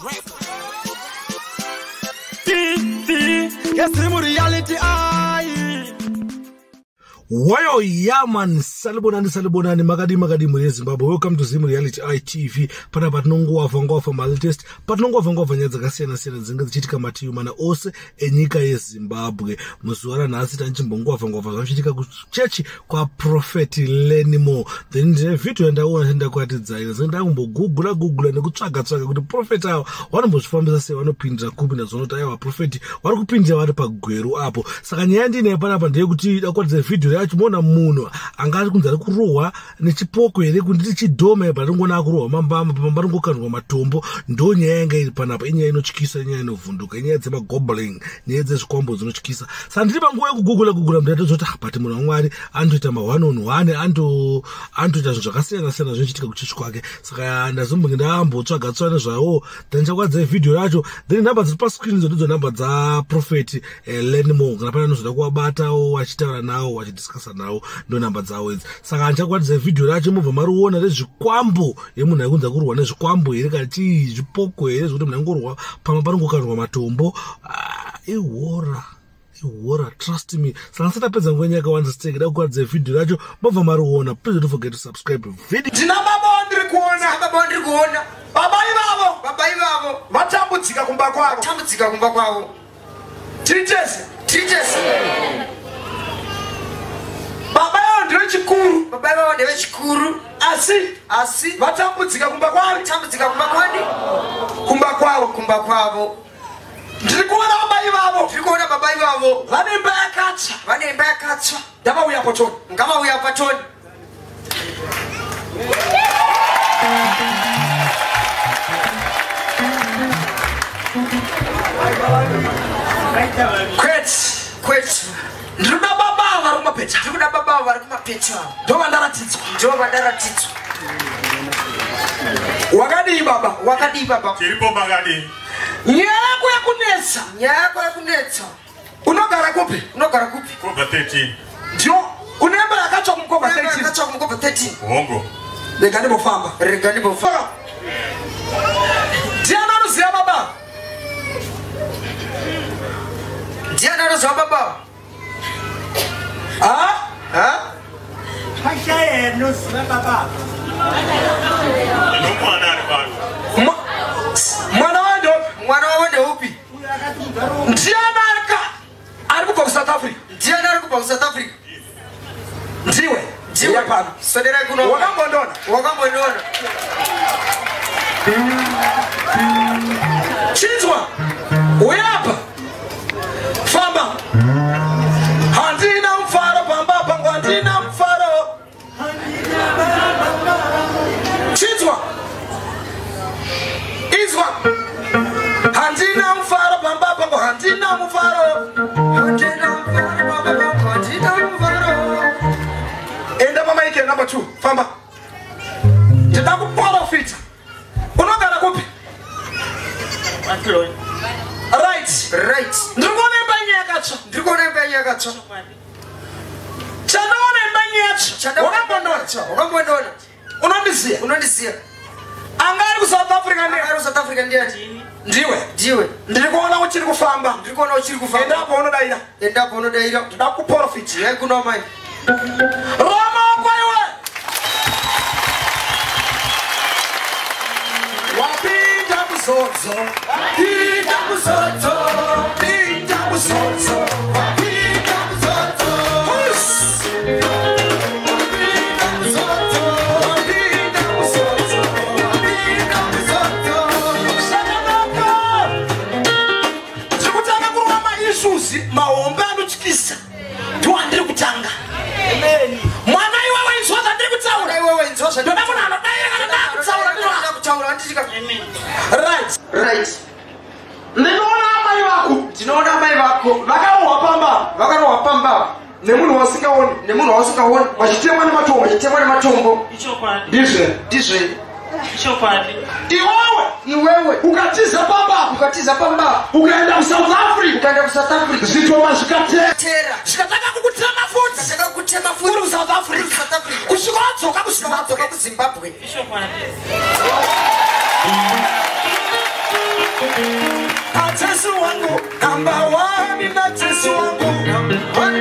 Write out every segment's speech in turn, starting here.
Records. Yesimu reality ayi. Wayo yaman salibonani salibonani makadi makadi muri Zimbabwe. Welcome to Zim Reality ITV. Pana patinongowavha ngowavha malatest patinongowavha ngowavha nyaya dzakasiyana siyana dzinenge dzichiitika mativi mana ose enyika yeZimbabwe. Muzuva ranhasi tanchimbongowavha ngowavha zvinochiitika kuchechi kwaProphet Learnmore. Then ndine vhidhiyo yandaona chandakuratidzai ndinenge ndakumbogugula gugula nekutsvaga tsvaga kuti prophet ava vanombozvifambisa sei, vanopindira kupi. Ndazoona kuti aiwa prophet vari kupindira vari paGweru apo. Saka nyaya yandinayo panapa ndeyekuti dakuratidza vhidhiyo yacho muona munhu anga ari kunzi ari kurohwa nechipoko here kunditi chidhoma apa ringoona akurohwa mambama pamba ringokandwa matombo. Ndo nyaya yanga iri panapa, inyaya inotyisa, inyaya inovhunduka, inyaya dzemagobling, nyaya dzezvikwambo dzinotyisa. Saka ndiri panguva yekugugula gugula ndatozoti but munhu waMwari anotoita ma1 on 1, anotoita zvinhu zvakasiyana siyana zvinochiitika kuchechi kwake. Saka ndazombonge ndambotsvaga tsvaga nezvawo, then ndichakuratidza vhidhiyo yacho. Then nhamba dziri pascreen idzo ndidzo nhamba dzaProphet Learnmore. Kana pane anozoda kuvabatawo achitaura nawo achidiscussa nawo, ndo nhamba dzavo idzi. Saka ndichakuratidza vhidhiyo racho mobva mariona rezvikwambo yemunhu aikunzi akurwa nezvikwambo here kana chii zvipoko here zvekuti munhu angorwa pamwe panongokandwa matombo. Ihora ihora, trust me. Saka ndisati tapedza nguva yakawanda siteke da kukuratidza vhidhiyo racho mobva mariona. Please don't forget to subscribe video. Ndina baba wandiri kuona. Baba wandiri kuona. Baba ivavo. Baba ivavo. Vatambudzika kumba kwavo. Tambudzika kumba kwavo. Tiri tese. Tiri tese. Baba ivavo ndevechikuru. Baba ivavo ndevechikuru. Asi Asi vatambudzika kumba kwavo. tambudzika kumba kwani? Kumba kwavo. Kumba kwavo. Ndiri kuona baba ivavo. Tiri kuona baba ivavo. Vane imba yakatsva. Vane imba yakatsva. Ndavauya patoni. Ngavauya patoni. Kwete. Kwete. Ndiri kuda baba ava vari kumapeta. Tiri kuda baba ava vari kumapeta. Ndovandaratidzwa. Ndivo vandaratidzwa. Wakadii baba? Wakadii baba? Tiripo makadii. Nyaya yako yakunetsa. Nyaya yako yakunetsa. Unogara kupi? Unogara kupi? Mukova 13. Ndio une imba yakatsva kumukova Imba 13. yakatsva kumukova 13. Hongo. Rega ndimbofamba. Rega ndimbofamba. Ndiani anoziva baba? Ndiani anoziva baba? Ha? Ha? Pashaye anoziva baba. Ndinomwana ari pano. Mwana wawo ndeupi? Mwana wavo ndeupi? Ndiani ari kubva kuSouth Africa? Ndiani ari kubva kuSouth Africa? Ndiwe. Ndiwe. Uya pano. Swederai kuno. Wakambondiona? Wakambondiona. Chinzwa. Uya apa. Famba. Handina mufaro pamba pangu, handina mufaro. Chinzwa. Izwa. Handina mufaro pamba pangu, handina mufaro. Handina mufaro pamba pangu, handina mufaro. Enda pamaike number 2. Famba. Ndida kuprofita. Unogara kupi? Right. Right. Ndiri kuona imba yenyu yakatsva. Ndiri kuona imba yenyu yakatsva. Chandaona imba yenyu yatsva. Wakambondiona? Wakambondiona. Unondiziya? Unondiziya. Anga ari kuSouth Africa ndiye? Anga ari kuSouth Africa ndiye? Ndiwe. Ndiwe. Ndiri kuona uchiri kufamba. Ndiri kuona uchiri kufamba. Enda apo unodaira. Enda apo unodaira. Ndida kuprofita. Yai kuno mai. Roma wako iwe. Wapinda muzodzo. Pinda muzodzo. Pinda muzodzo. Wapinda muzodzo. Wapinda muzodzo. Wapinda muzodzo. Wapinda muzodzo. Zvakanaka. Ndiri kutanga kurova maissues mahombe anotyisa. Ndiwo andiri kutanga. Mwana iwewe inzwa zvandiri kutaura. Mwana iwewe inzwa zvandiri Ndoda munhu anodaira kana ndakutaura ndinoa. Ndakutaura handitika. Right. Right. Ndinoona amai vako. Ndinoona amai vako. Vakarohwa pamba. Vakarohwa pamba. Nemunhu wasingaoni. Nemunhu wasingaoni. Vachitemwa nematombo. Vachitemwa nematombo. Ichokwadi. Ndizve. Ndizve. Ichokwadi. Iwewe. Iwewe. Ukatiza pamba. Ukatiza pamba. Ukaenda kuSouth Africa. Ukaenda kuSouth Africa. Zvitoma zvikatera. Tera. Zvikatanga kukutema futi. Zvikatanga kukutema futi. Uri kuSouth Africa. Uri kuSouth Africa. Kusvika wadzoka kuZimbabwe. Wadzoka kuZimbabwe. Ichokwadi. Jesu wangu. Number one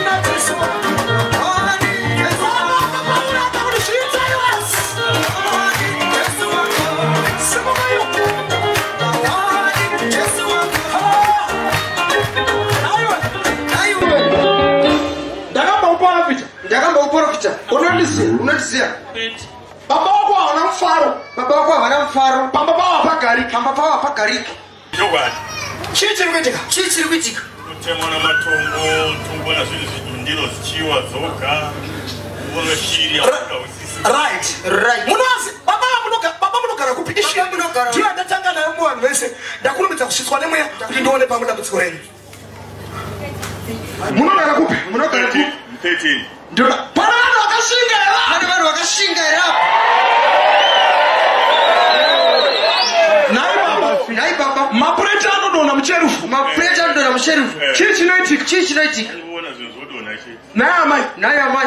na Jesu wangu. Ndakambauprofita. Unondisiya. Baba wako hawana mufaro. Baba wako havana mufaro. Pamba pavo hapagariki. Pamba pavo hapagariki. Chokwadi. Chii chiri kuitika? Chii chiri kuitika? Kutemwa namatombo, tongona zvinhu zvidundiro zvichiwa dzoga. Kuona shiri yausisi. Right. Right. Munozi baba baba munogara kupi? Baba munogara. Ndiyo ndatanga nayo muvanhu vese. Ndakurumidza kusvitswa nemweya kuti ndione pamwe dambudziko renyu. Munogara kupi? Munogara kupi? 13. Ndinoda. Pane vanhu vakashinga here? Pane vanhu vakashinga here apa? Nhai baba. Nhai baba. Mapureti anodonha mucherufu. Mapureti anodonha mucherufu. Chii chinoitika? Chii chinoitika? Kuona zvinhu zvodonha chete. Nhai amai. Nhai amai.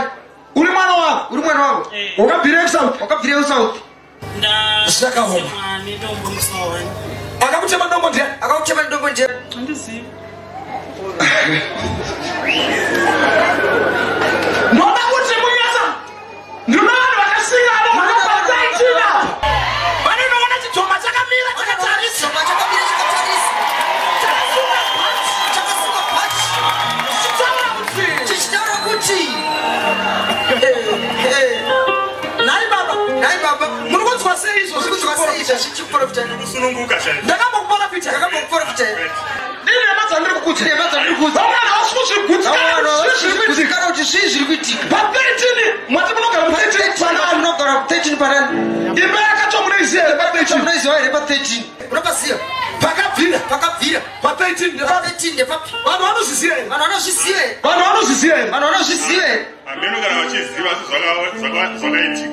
Uri mwana wavo. Uri mwana wavo. Wakabvira kuSouth. Wakabvira kuSouth. Zvakaoma. Akakutema dombo ndiani? Akakutema dombo ndiani? Handizivi. Ndoda kuti munyasa. Ndinoda vanhu vakasingana vakabva apa. Vaninoona chidhoma chakamira chakatarisa. Chidhoma chakamira chakatarisa. Chakasunga bhachi. Chakasunga bhachi. Chichitaura kuti. Chichitaura kuti. Nhai baba. Nhai baba. Muri kunzwa sei izvozvi? Muri kunzwa sei izvozvi chichiprofita? Kusununguka chaizvo. Ndakambokuprofita. Ndakambokuprofita. Ndine hama dzandiri kukudza. Ndine hama dzandiri kukudza. Vamwe vanhu havasi kuzvigutsikana kuti zvii zviri kuitika. Kana kuti zvii zviri kuitika. Pa 13 mwati munogara mu 13 panani. Munogara mu 13 panani. Imba yakatsva munoiziva here pa 13? Munoiziva here pa 13? Munopaziva. Pakabvira. Pakabvira. Pa 13 Pa 13 ndepapi? Vanhu vanozviziva here? Vanhu vanozviziva here? Vanhu vanozviziva here? Vanhu vanozviziva here? Hameno kana vachiziva asi zvakaitika.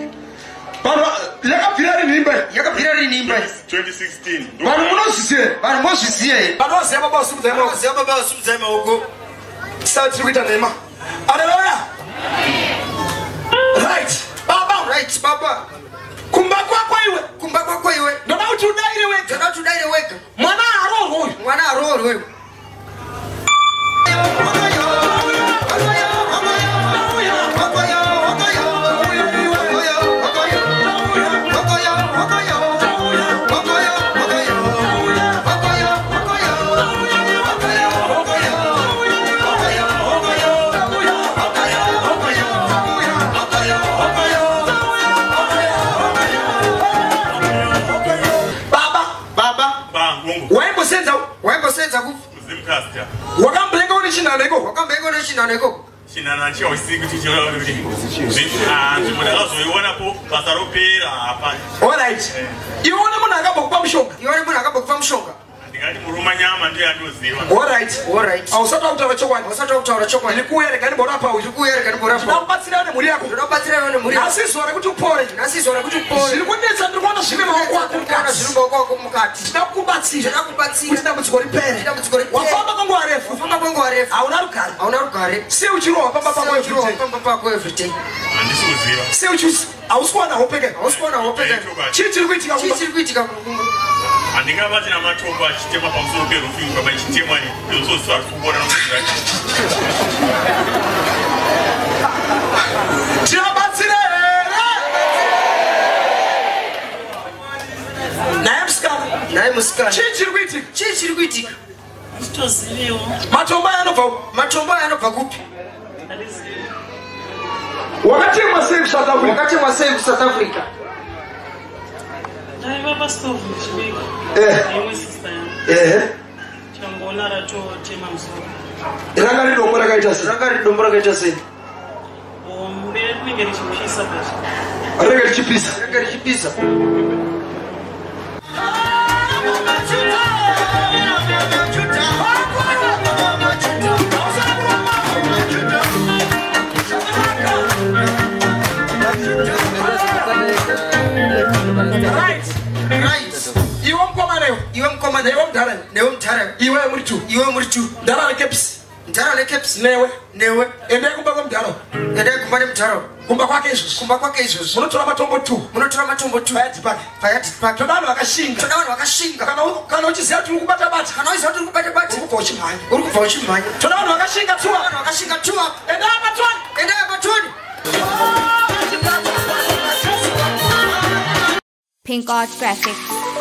Vanhu yakabvira rini imba iyi? Yakabvira rini imba iyi? 2016. Vanhu munozviziva here? Vanhu mozviziva here? Vanhu vaziva baba vasimudzai maoko. Vanoziva baba vasimudzai maoko. Saka tiri kuita nhema. Haleluya. Right. Baba. Right baba. Kumba kwako iwe. Kumba kwako iwe. Ndoda kuti udaire wega. Ndoda kuti udaire wega. Mwana aroorwe uyu. Mwana aroorwe uyu. Baba. Waimbosenza Waimbosenza kupi? Muzimcaster. Wakamboenga une chinhano ikoko? Wakamboenga une chinhano ikoko? Chinhano handichawisiki kuti nzvimbo ndakazoionapo basa ropera hapana. Alright. Iwe une munhu akambokupa mushonga? Iwe une munhu akambokupa mushonga? Ndingati muruma nyama ndiye andoziva. Alright. Alright. Hausati wakutaura chokwadi. Hausati wakutaura chokwadi. Ndiri kuuya rega ndimborapa uyu. Ndiri kuuya rega ndimborapa. Ndoda kubatsira nemhuri yako. Ndoda kubatsira nemhuri yako. Nhasi izuva rekuti upore. Nhasi izuva rekuti upore. Zviri kunetsa ndiri kuona zviri mumaoko ako mukati. Zviri mumaoko ako mukati. Ndinoda kukubatsira. Ndinoda kukubatsira. Kuti dambudziko ripere. Dambudziko ripere. Wafamba kwenguva refu. Wafamba kwenguva refu. Hauna rugare. Hauna rugare. Sei uchirohwa pamba pako every day? Pamba pako every day. Handisi kuziva. Sei uchi hausi kuwana hope ke? Hausi kuwana hope ke? Chii chiri kuitika Chii chiri kuitika kumba? Handingabati namatombo achitemwa pamusoro peroofing papa ichitemwa izvozvo ari kuona nokuziva. Tinobatsira here? Naye musikana. Naye musikana. Chii chiri kuitika? Chii chiri kuitika? Handitoziviwo. Matombo aya anobva kupi? Matombo aya anobva kupi? Handizivi. Wakatemwa sei kuSouth Africa? Wakatemwa sei kuSouth Africa? Ndaiva pastovhu ndichibika. Neimwe sista yangu. Tikangoona ratotema musoro. Ranga riri dombo rakaita sei? Ranga riri dombo rakaita sei? Hombe rinenge richipisa pacho. Rinenge richipisa. Rinenge richipisa. Right. Right. Iwe mukomana iwe. Iwe mukomana Newe mudhara iwe. Newe mudhara Iwe muri two. Newe muri two. Mudhara nekepisi. Mudhara necaps. Newe. Newe. Endai kumba kwemudhara. Endai kumba nemudhara. Kumba kwake izvozvi. Kumba kwake izvozvi. Munotora matombo 2. Munotora matombo 2. Payadhi pake. Payadhi pake. Toda vanhu vakashinga. Toda vanhu vakashinga. Kana uchiziva kuti uri kubata bata. Kana uchiziva kuti uri kubata bata. Uri kubva uchimhanya. Uri kubva uchimhanya. Toda vanhu vakashinga 2. Vanhu vakashinga 2 apa. Endai patoni. Endai patoni. Pink Art Graphics.